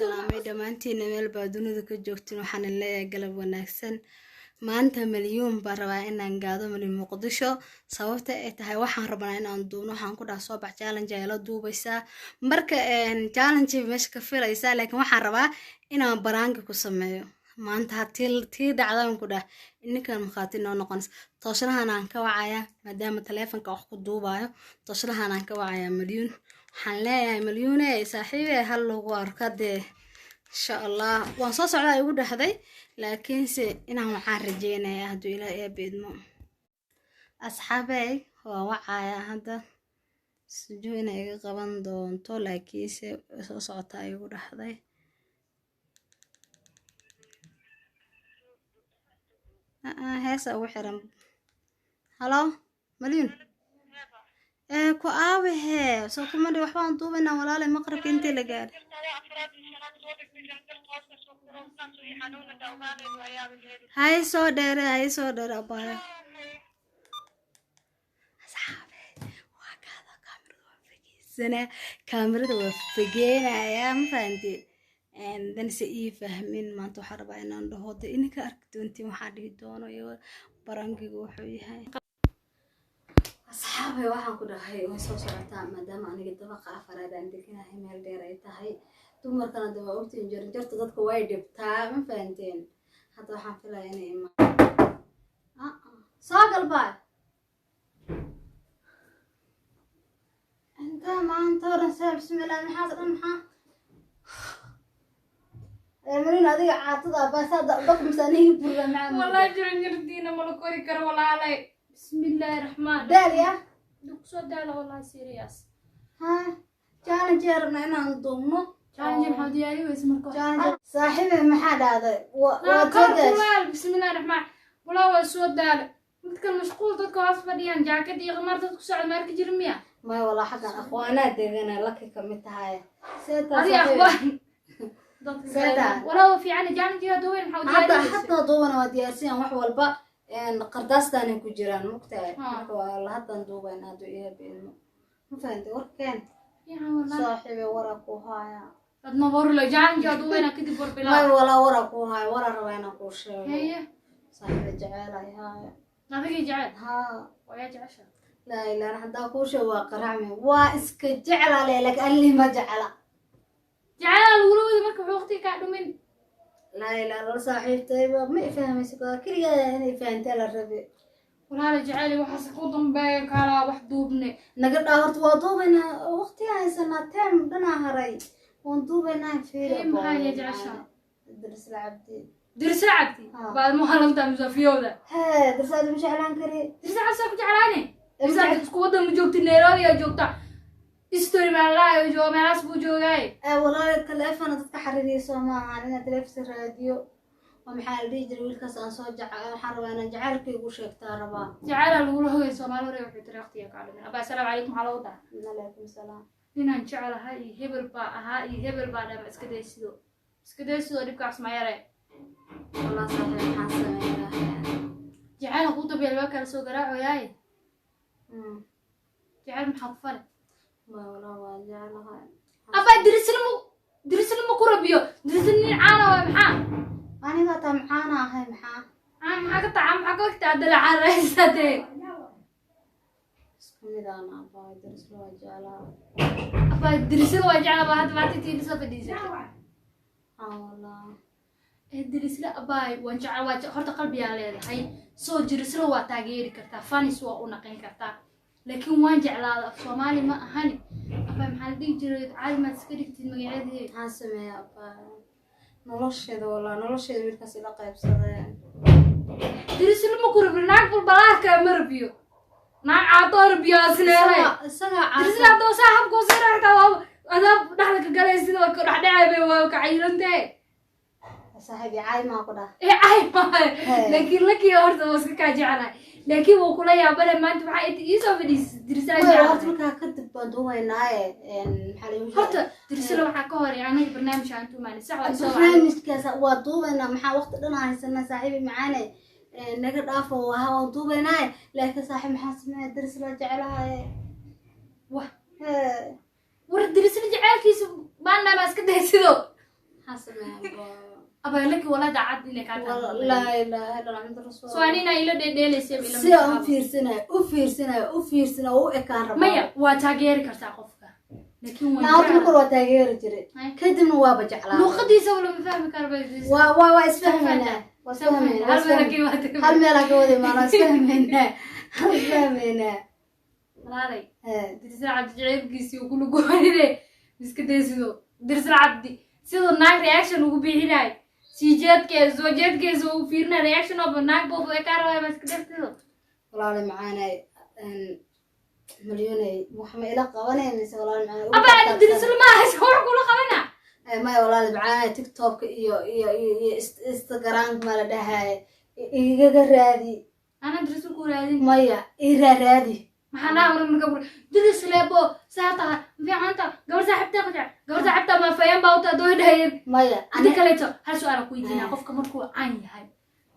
Salaamay dhammaantiina meel baa dunida ka joogtiin. Waxaan leeyahay galab wanaagsan. Maanta Malyuun baan rabaa inaan gaado, Malyuun Muqdisho. Sababta ay tahay, waxaan rabnaa inaan duubno. Waxaan ku dhaha soo bax, challenge ay la duubaysaa. Marka challenge meesha ka filaysaa, laakiin waxaan rabaa inaan prank-i ku sameeyo maanta. Hatii tii dhacdaan ku dhah ninkan markhaati noo noqonaysa. Tooshnahan aan ka wacayaa, maadaama taleefonka wax ku duubayo. Tooshnahan aan ka wacayaa Malyuun. Waxaan leeyahay, Malyuune saaxiibe, hal lagu arka dee. Insha Allah waan soo socdaa igu dhahday, laakiinse inaan waxaan rajeynayaa hadduu Ilaah eeba idmo. Asxaabey, waa wacayaa hadda. Sujuu inay iga qaban doonto, laakiinse way soo socotaa igu dhahday. Heesa ugu xiran. Halo Malyuun, ee ku aawahee soo kumadhi. Waxbaan duubaynaa walaalay, maqribka intii la gaaray. Hay soo dheere, hay soo dheere abaayo. Asxaabe, waa kaada. Kaamirada waa fegeysanaa, kaamirada waa fegeynayaa, ma fahanti? Dan se ii fahmin. Maanta waxaan rabaa inaan dhaho de ininka arki doontiin waxaan dhihi doono iyo prank-igu wuxuu yahay. Asxaabe, waxaan ku dhahay way soo socotaa, maadaama aniga dabaqa afaraad aan deganahay, meel dheer ay tahay. Dumarkana de waa ogtiin, jarjarta dadka way dhibtaa, ma fahanteen? Hadda waxaan filaya inay imaan. Soo galbaa inta maanta o dhan saa. Bismillah, maxaas dhan? Maxaa Marin adiga caatada abaasaada dhaqmisa aniga burra macaa. Wallahi jaranjardiina mala kori karo walaalay. Bismillaahi raxmaan. Daal ya. Soo daala wallahi, serious. Ha, challenge aan rabnaa inaan duubno. Challenge maxaa diyaari weyse marka? Challenge saaxiibe, maxaa dhahday? Waa kor soo daashay. Kulaal, bismillaahi raxmaan. Walaa waa soo daala. Midkan mashquul, dadka hoos fadhiyaan, jaakad iyo qamaar dad ku socda ma arki jirin miya? Maya walaa, xaggan aqwaanaa degana laki kamid tahay. Seetaa Adiga saaxiibe? Aqwaan dadka Seetaa. kale. Walaa waa fiican challenge duubayn, maxaa hadda diyaari weyse? Hadda duubana waa diyaarsiyan wax walba, qardaastaanay ku jiraan, mugtahay? Ha. Marka waa la haddan duubayna hadduu Ilaahay idmo, ma fahantay warkeen? Fiican wallahi. Saaxiibe, waraa ku haaya. Adna warlo challenge duubayna kadib war may bilaa. Walaa waraa ku haaya, waraa rabaa inaan kuu sheego. Haye. Saaxiibe, jeceel ay haaya. Adiga jecel? Haa. Waa jecesha? Laa ilaaha, haddaa kuu sheego waa qaracme. Waa iska jeclaa le, laakiin allii ma jecla. Jecel lagula wadi marka wuxuu waqtiga kaa dhumin. Laa ilaaha, la saaxiibtayba ma ifahmaysa kaa keligaa inay fahantaa la rabe. Walaala jecel waxaas ku dambeeya kaalaa wax duubne. Naga dhaa horta, waa duubaynaa, waqtigaa haysanaa, teem dhanaa haray, waan duubaynaa, fiiri. Ee, maxaa yaa jeceshaa? Darisla Cabdi. Dirsa Cabdi? Ha. Baad muhalantaa musafiyowda. Hee, Darisla Cabdi ma jeclaan kari. Dirsa Cabdi saa ku jeclaane? Dirsa Cabdi isku wadan ma joogti, Nairobi aa joogta, story meelaha jooga, meelahaas buu joogaaye. Ee walaal, taleefona dadka xariiriyo ma ahan inaan taleefon raadiyo oo maxaa la dhihi jiray wiilkaas aan soo jec. Waxaan rabaa inaan jacaylkaygu sheegtaa rabaa. Jacaylaa lagula hogay. Soomaali hore wuxuu tiri waqtiga kaa dhumin. Abaa, asalaamu calaykum, maxaa loogu daraa? Alaykum salaam. Ninaan jecelahay iyo hebel baa ahaa iyo hebel baa dhama. Iska daysido, iska daysido, dhibkaas ma yare. Walaa saaxiib, maxaan sameeyaa? Jacayl kuu dambeeya waa kala soo garaacoyaaye. Jacayl maxaa ku fale? Waa walaa, waa jeclahay. Abaa, dirisnimo, dirisnimo ku rabiyo. Dirisna nin caana waay, maxaa? Aniga taa macaana ahay, maxaa? Caan maxaa ka taca? Maxaa ka ogtaa hadda la caaraysatee? Isku mid aan abaay, Darisla waa jeclaa. Abaa, dirisla waa jeclaa baa hadda maanta intii soo fadhiisatay. Haa walaa. Ee dirisla abaay, waan jecel, waa horta qalbiyaa leedahay. Soo jirisla waa taageeri kartaa, fanis waa u naqin kartaa, laakiin waan jeclaada af Soomaali ma ahani. Abaay, maxaa la dhihi jiray? Caadi maad iska dhigtid magacyadii. Maxaan sameeyaa abaay? Nolosheeda walaa, nolosheeda wiilkaas ila qaybsadeen. Dirisla ma ku rabiyo, naag balbalaarka ma rabiyo, naag caatoo rabiyo asneehay. Isagaa dirisla caasa. Haddoo saa habkuu sii rartaa, waa adaa dhexda ka galay, sida waa ka dhexdhacay, waa ka cayilantahe. Saaxiib, caay maa ku dhah. Ee cay maayo. Hey. Laakiin lakii horta waa iska kaa jeclahay, laakiin wuu kula yaabane maanta waxaa inta iisoo fadhiisay dirisla Way horta jeclahay. Markaa kadib baan duubaynaaye, maxaa la igu Horta dirisla waxaa ka horay anaga barnaamij aan tuumaanay, sax waa isoo wacay. Barnaamijkaas waa duubaynaa, maxaa waqti dhan haysanaa saaxiibi macaane. Naga dhaafo, waa waan duubaynaaye, laakiin saaxiib, maxaa sameeya? Darisla jeclahay. Wah. Hee. War dirisla jaceylkiisa maanaa iska daysido. Abaa laki walaa daacad inay kaa tahay. Laa ilaaha illa allah rasuul. So anina ila dheedheelaysay ila Sida u fiirsanayo, u fiirsanayo, u fiirsanayo, u ekaan rabaa. Maya, waa taageeri kartaa qofka, laakiin naa horta marka waan hore waa taageeri jiray, Ay. Kadibna waaba jeclaa. Luuqadiisa wala ma fahmi karo ba. Waa isfahmaynaa, waa isfahmaynaa, waa Hal meel isfahmaynaa. ka Hal meelaa ka wada imaana, waa isfahmaynaa, waa isfahmaynaa. Walaalay. Eh, Dirsal Cabdi jaceylkiisii uu kula goonine iska day. Sidoo Dirsal Cabdi sidoo naag reaction ugu bixinaay, sii jeedkeeda soo jeedkeesa uu fiirinay, reaction oo naag boobu ee kaa rabay ma iska daysido. Walaali macaanay, Malyuunay, wax ma ila qabanay mise? Walaali macaanay, ugu Abaa taabtaabsan. Dirsal maaha wax kula qabana. Eh, maya walaali macaanay, TikToka iyo Instagram ma la dhahaye, igaga raadi. Anaa Dirsal ku raadin? Maya, ii raadi. Maxaa naa marka marka Dirsleebo saa tahay fiicanta gabar saaxiibtaa qajac gabar saaxiibtaa ma fayaan baa utaa doo dhahayeen. Maya. Inta kaleeto hal su-aal aan ku weydiinaa. Qofka markuu caan yahay,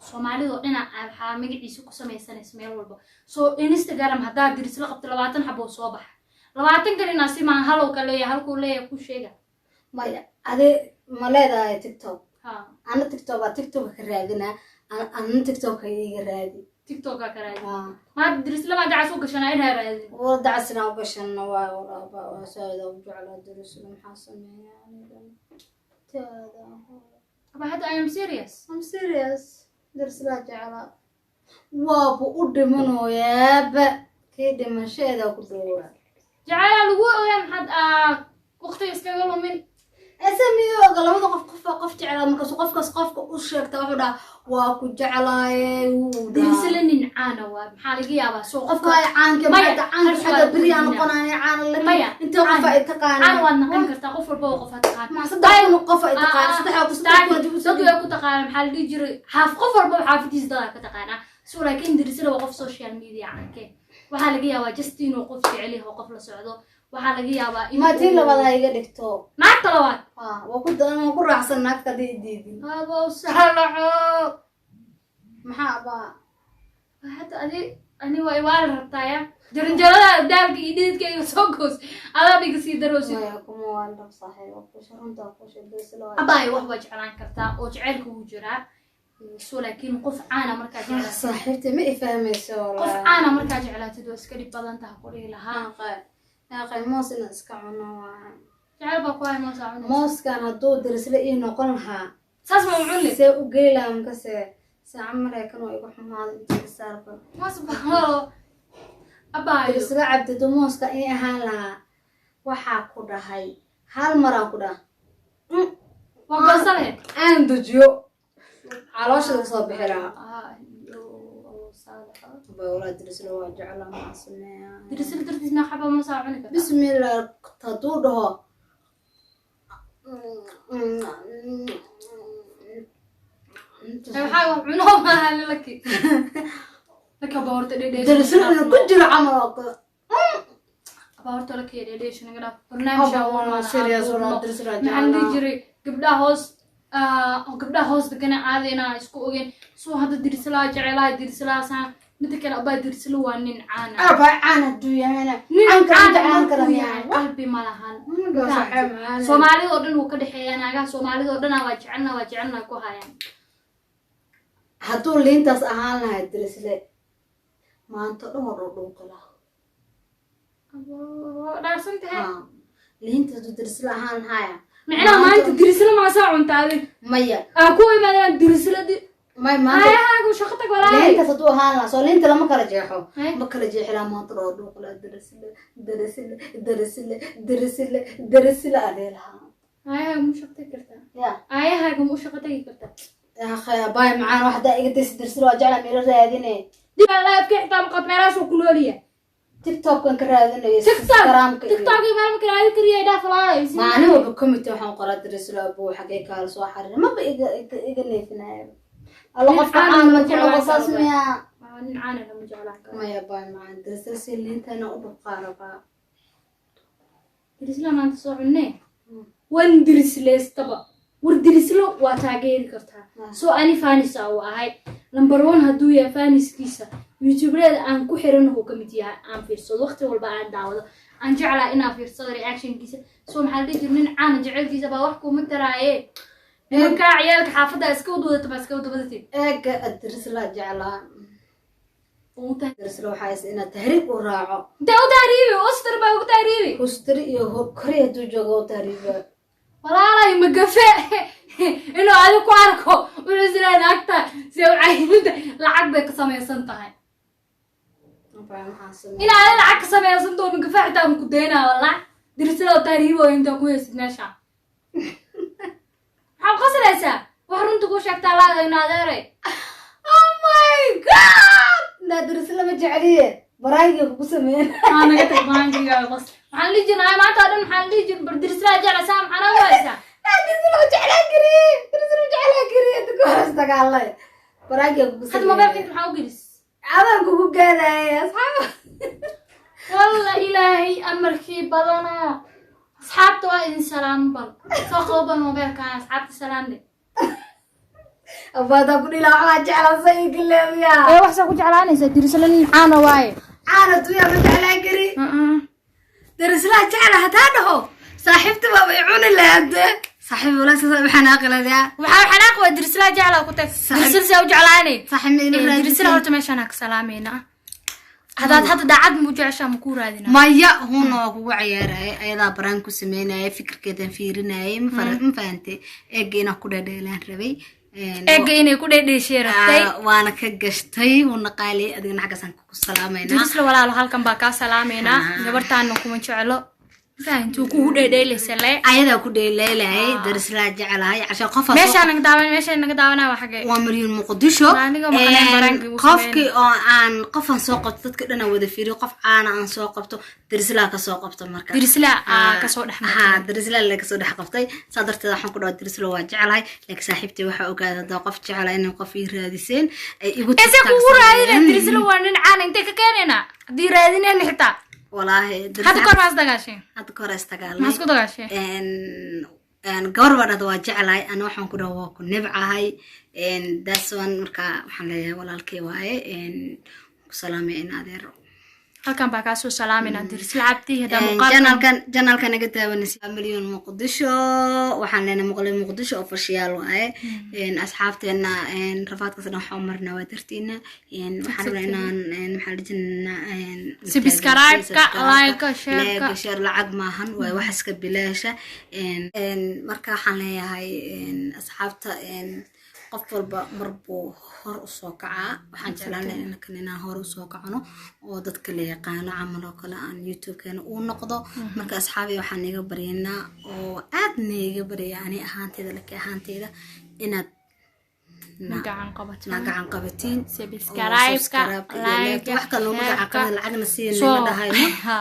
Soomaalidoo dhinac waxaa magaciisa ku samaysanaysa meel walba. So Instagram haddaa Dirisla qabto, 20 xaboo soo baxa, 20 kan inaa si maan halow ka leeyahay, halkuu leeyahay ku sheega. Maya, ade ma leedahay TikTok? Ha. Ana TikTok baa TikToka ka raadinaa, ana TikToka iiga raadi. TikToka ka raadin. Ah. Maanta Dirisla maa dacas u gashanaa inaa raadin? Wala dacasina u gashana waay. Walaaba waa saaida u jeclaa Dirisla, maxaa sameeya aniga taada? Aba hadda I am serious. I'm serious, Dirisla jeclaa, waaba u dhimanooyaaba, kii dhimashadeeda ku dhowaa. Jacaylaa lagu ogaa, maxaad waqtiga iskaga lumin? Smioga labada qof, qof baa qof jeclaa, markaasu qofkaas qofka u sheegta, wuxuu dhaha waa ku jeclaaye, wuu dhahaa. Dirisla nin caana waa, maxaa laga yaabaa soo qofka ay caanka Maya, maanta caanka hal xagga su'aal beriyaa ku noqonaya caana la Maya, intee qof ay taqaana? Caan waad naqon kartaa, qof walba oo qof ha taqaan. Ma 3000 qof ay taqaana, 3000, 3000 dib u Dad way ku taqaana, maxaa la dhihi jiray, xaaf qof walba xaafadiisa dadaa ka taqaanaa. So laakiin Dirisla waa qof social media caanke, waxaa laga yaabaa just inuu qof jecel yahay oo qof la socdo, waxaa laga yaabaa in Ma tii labaad ha iga dhigto. Naagta labaad? Ah, waa ku waa ku raacsan naagta haddii i diidin. Abow saalaxo. Maxaa abaa? Hadda adi ani waa iwaala rabtaaya, jaranjarada daalka iyo dhididkayga soo goos, adaa dhiga sii daroosid. Maya, kuma waan dhab saaxiibo kusha runta kusha Dirisla waa Abaay, wax waa jeclaan kartaa oo jaceylka wuu jiraa. So laakiin qof caana markaa jeclaatid Saaxiibta ma i fahmayso. Qof caana markaa jeclaatid waa iska dhib badan taha ku dhihi lahaa. Yaaqay, moos inaan iska cuno waa Jecel baa ku hay, moosa cunaysa. Mooskan hadduu Dirisle ii noqon lahaa, Saas ma u cunle. See u geli lahaa makase saaca maraykan oo igu xumaaday inta ka saarba. Moos baa abaayo. Dirisle Cabdi hadduu mooska ii ahaan lahaa, waxaa ku dhahay hal maraan ku dhaha Waa goosa lahayd. Aan dejiyo calooshada kasoo bixi lahaa. Baa Dirisle waa jeclaa, maxaa sameeyaa? Dirisla dartiis mee xaba moosaa cuni kartaa? Bismillah, hadduu dhaho Waxaa wax cuno maaha laki laki abaa horta dhedheesha. Dirisle inuu ku jiro camal oo kale. Abaa horta laki dhedheesha naga dhaaf barnaamijka. Abaa, serious, walaa Dirisle waa Maxaa la dhihi jeclaa. jiray, gabdhaha hoos gabdhaha hoos degana aadayna isku ogeen. Soo hadda Dirislaa jecelaha, Dirislaasaan mida kale. Abaa, Dirisla waa nin caana. Abaa, caan hadduu yahayna Nin caanka caana inta caan kala markuu yahay yahay qalbi ma lahan. Saaxiib macaan. Soomaalida oo dhan wuu ka dhexeeyaa, naagaha soomaalida oo dhana waa jecelna, waa jecelna ku hayaan. Hadduu liintaas ahaan lahaa Dirisle, maanta dhan waa dhuudhuuqi lahaa. Waa dhaarsan tahay. Haa. Liintaas hadduu Dirisle ahaan lahaaya. Micnaha maanta Dirisla maasaa cunta adi? Maya. Aan ku imaadaan Dirisla May, maanta Ayahaagu shaqo tag walaahi. Liintaas hadduu ahaan lahaa, soo liinta lama kala jeexo. Hay. Ma kala jeexi lahaa, maanta dhan waa dhuuqi lahaa, Dirisle, Dirisle, Dirisle, Dirisle, Dirisle adee lahaa. Ayahaaga mu shaqo tagi kartaa? Ya. Ayahaaga mu shaqo tagi kartaa? Baay macaan, wax haddaa iga daysa, Dirisle waa jeclaa, meelo raadine. Dib laabka xitaa maqad meelahaasuu ku noolyahay. TikTokkan ka raadinayo. TikTok. Instagramka iyo TikTok iyo meel marka raadi kariya dhaaf walaahi. Maalin walba committee waxaan qoraa Dirisle abuu xagee kaala soo xariir, maba iga neefinayo alla Nin qofka caan caan lama ma ku noqo jeclaan saas karo. Miyaa? Waa nin caana, lama jeclaan karo. Maya baay macaan, Dirisle si liintana u dhubqaa rabaa. Dirisla maanta soo cunnee wan dirisleystaba. War Dirislo waa taageeri kartaa. Soo ani fanisa uu ahay number one hadduu yahay faniskiisa, youtubereeda aan ku xiran uu ka mid yahay, aan fiirsado waqti walba, aan daawado, aan jeclaa inaan fiirsado reactionkiisa. So maxaa la dhihi jira, nin caana jecelkiisa baa wax kuuma taraaye. Nimankaa ciyaalka xaafadda iska wadwadata baa iska wadwadatid. Eega Dirisla jeclaa. Dirisla waxaa is inaad tahriib u raaco. Intee u tahriibi? Ustar baa ugu tahriibi. Hustari iyo kori hadduu joogo u tahriiba. Walaalay, ma gafe inuu adi ku arko wuxuu isleeyahay naagta si u cayninta lacag bay ka samaysan tahay. Abaa, maxaa sameeyay? In aadi lacag ka samaysan too magafe xitaa ma ku daynaa. Wallah, Dirisla oo tahriibo intaa ku heysid meesha maxaad qoslaysaa? Wax runta kuu sheegtaa laada ina adeeray. Oh my God, naa Dirisla ma jecliye, baraayiga kugu sameyn. Aa, naga tag baankayga qos. Maxaan dhihi jirnay maanta oo dhan? Maxaan dhihi jirnay? Bar Dirisla jeclaysaa, maxaa naga haysaa? Naa Dirisla ma jeclaan kariye, Dirisla ma jeclaan kariye. Dadka horas dagaalay, baraayiga kugu Hadda mobailka sameyn. Inta maxaa u gelis? Adaan kugu gaadaya, asxaab. Walla Ilaahay amarkii badanaa. Asxaabta waa idin salaam. Bal soo qabo, bal mobailkan asxaabta salaam dhe. Abaadaa ku dhila waxbaa jeclaan sa ii galeemiyaa. Ee, waxsaa ku jeclaanaysaa Dirisla nin caana waaye. Caana duyaa ma jeclaan kari. Darislaa jecla hadaa dhaho, saaxiibta baaba i cuni lahaade. Saaxiib walaa sidaa waxaan aqladaa. Waxaa xanaaq waa Dirisla jeclaa ku tag. Dirisla saa u jeclaanay? Saaxiib ma ina Dirisla raadisay. Horta meeshaan ha ka salaameynaa. Haddaad hadda daacad muu jeceshaa, ma kuu raadinaa? Maya, huna waa kugu cayaaraya. Ayadaa baraan ku sameynaya, fikirkeedan fiirinayay. Ma ma fahantay? Eega inaan ku dhadheelaan rabay. Eega inay ku dheedheeshee rabtay. Waana ka gashtay. Huna qaali, adigana xaggaasaan ku salaameynaa. Dirisla walaalo, halkan baa kaa salaameynaa. Gabartaana kuma jeclo, fahanti kugu dheedheelaysa le. Ayadaa ku dheeleelayay. Darislaa jecelahay casha qofa. Meeshaa naga daawan, meeshaa naga daawanaa waa xagee? Waa Maryuun Muqdisho. Aniga maqleen baraanka igu. Qofkii oo aan qofaan soo qabto, dadka dhan aan wada fiiriyo, qof caana aan soo qabto, Darislaa ka soo qabto marka. Dirisla aa kasoo dhex. Ha, Darisla la kasoo dhex qabtay. Saa darteed waxaan ku dhahaa Darisla waa jecelahay, laakiin saaxiibtay waxaa ogaada hadaa qof jecela inay qof ii raadiseen ay igu Ese kugu raadina? Dirisla waa nin caana, intee ka keenaynaa haddii raadinayna xitaa? Walaahi. Hadda kor maas dagaasheen? Hadda ka hor istagaalnay. Maxaa isku dagaasheen? Gabar baa dhahda waa jecelahay, ana waxaan ku dhaha waa ku nebcahay. That's one. Marka waxaan leeyahay walaalkay waaye, ku salaamay in adeero. Halkan baa kaasoo salaamayna, Dirisla Cabdi, haddaa muuqaalkan Channelkan naga daawanaysa Milyon Muqdisho, waxaan leenahay Muqle Muqdisho Official waaye. Asxaabteena rafaadkaas dhan waxaa u marnaa waa dartiina. Waxaan rabnaa inaan maxaa la jirnaa. Subscribe-ka, like-ka, share-ka. Like, share lacag maahan, waa wax iska bilaasha. Marka waxaan leeyahay asxaabta, qof walba mar buu hor usoo kacaa. Waxaan jeclaan lahaa inakan inaan hor usoo kacno oo dadka la yaqaano camal oo kale aan YouTube-keena uu noqdo. Marka asxaabi, waxaan iga baryaynaa oo aad niiga baryaya ani ahaanteyda, laki ahaanteyda, inaad gacan qabato. Na gacan qabatiin. Subscribe-ka, like-ka, wax kale looma gacan qaban, lacagna siinima So, dhahayno. Ha.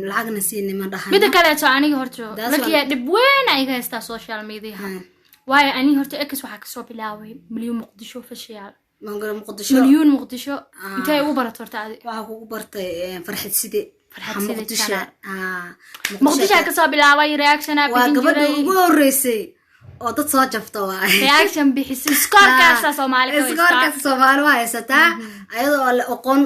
Lacagna siinima dhahayno. Mida kaleeto, aniga horta That's lakiyaa dhib weyn aa iga haystaa social mediaha. Waayo, aniga horta ex waxaa kasoo bilaabay Milyuun Muqdisho Official. Mangalo Muqdisho. Milyuun Muqdisho intee ugu barato horta adi? Waxaa kugu bartay Farxad Side. Farxad Side. Muqdisho. Channel. Ah, Muqdisho kasoo bilaabay, reactiona waa bixin gabadha jiray. ugu horeysay oo dad soo jabta waay. Reaction bixisay, scorekaasaa Soomaali ka haystaa. Scoorkaas Soomaali waa haysataa, ayadoo oo la oqon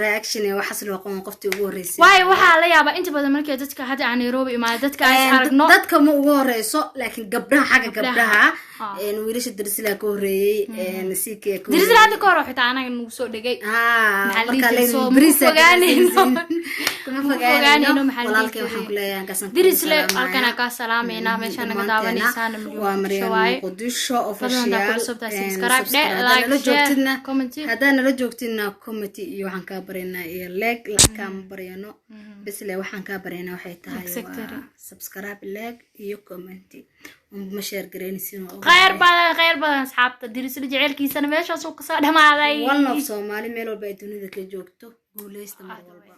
reaction iyo waxaas la oqon, qoftii ugu horeysay. Waayo, waxaa la yaabaa inta badan markay dadka hadda aan Nairobi imaado, dadka aan is aragno. Dadka ma ugu horeyso, laakiin gabdhaha, xagga Gabdhaha. gabdhaha. Wiilasha Darisla ka horeeyey, CK ka. Dirisla hadda ka hor xitaa anaga nagu soo dhegay. Maxaa la dhihi marka jiray? leyn Soo ma bariis ku fogaanayno. Kuma Ma ku fogaanayno. fogaanayno, maxaa la dhihi Walaalkay waxaan jiray? ku leeyahay halkaasaan kugu Dirisle salaamaya. halkanaa kaa salaameynaa, meeshaa naga daawanaysaana waa Milyan Muqdisho Maryam waaye. Muqdisho Fadlan haddaa ku Official. cusubtahay, subscribe dheh, like, share, comment. Haddaa nala joogtidna, comment iyo waxaan kaa baryaynaa iyo like. Lacag kaama baryano, bisle waxaan kaa baryaynaa waxay tahay Exactly. waa subscribe, like iyo comment. Ma share gareynaysin, waa ogahay. Khayr badan, khayr badan asxaabta. Dirisle jecelkiisana meeshaasuu kasoo dhamaaday. One love, Soomaali meel walba ay dunida ka joogto, guuleysta mar walba.